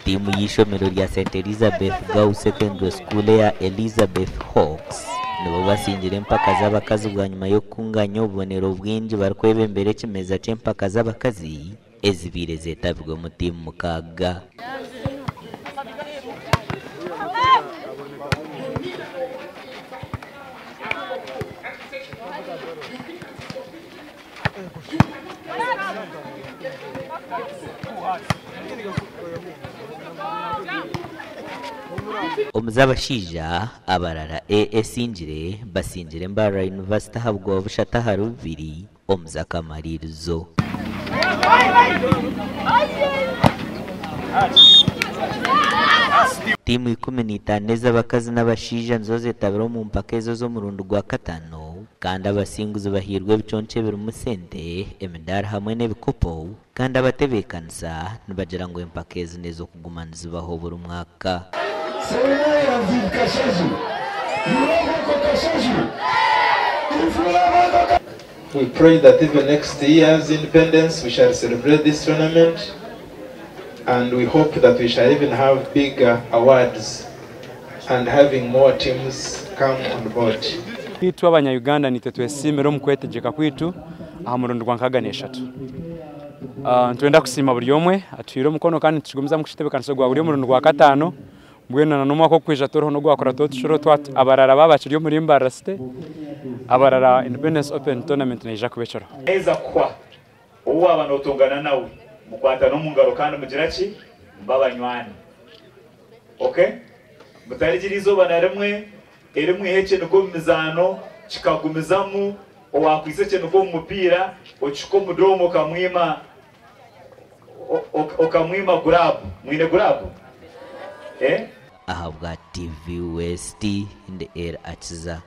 Tiimu y'eishomero rya St Elizabeth Girls Secondary School eya Elizabeth Hawks nibo basingire empaka z'abakazi bwanyima y'okukunganya obubonero bwingi barikwebembera ekimeeza ky'empaka z'abakazi ezibaire zetabirwemu tiimu mukaaga. Omu z'abashaija abarara A esingire basingire Mbarara University aha bugooba 3-2 omu z'akamaririzo. Tiimu 15 ez'abakazi n'abashaija nizo zetabire omu mpaka ezo ez'omurundi gwa kataano kandi abasinguzi bahairwe ebiconco ebirimu sente, emidaari hamwe n'ebikopo kandi abatebeekanisa nibagira ngu empaka ezi n'ez'okuguma nizibaho buri mwaka. We pray that even next year's independence we shall celebrate this tournament and we hope that we shall even have bigger awards and having more teams come on board. Itwe abanya-Uganda nitwe twesiimire omu kwetegyeka kwaitu aha murundi gwa 63. Nitwenda kusiima buri omwe atuhaire omukono kandi nitukigumizamu kukitebeekanisa gwa buri omurundi gwa kataano mbwenu na n'omwaka ogukwija turiho n'ogwakuraataho tushushe abarara baaba bakiri omuri Mbarara City abarara Independence Open Tournament neija kuba ekiriho. Heza kuhwa, ou waaba nootongana nawe mukwatane omu ngaro kandi mugira ki? Mube abanywani. Ok? Mutarigira eizooba na rimwe eri mwiha ekiniga omu mizaano kikagumizamu, owaakwitsa ekiniga omu mupiira okihika omu doomu okamwima okamwima guraabu. Mwine guraabu? Eh? Ahabwa TV West, ndi El Akiza.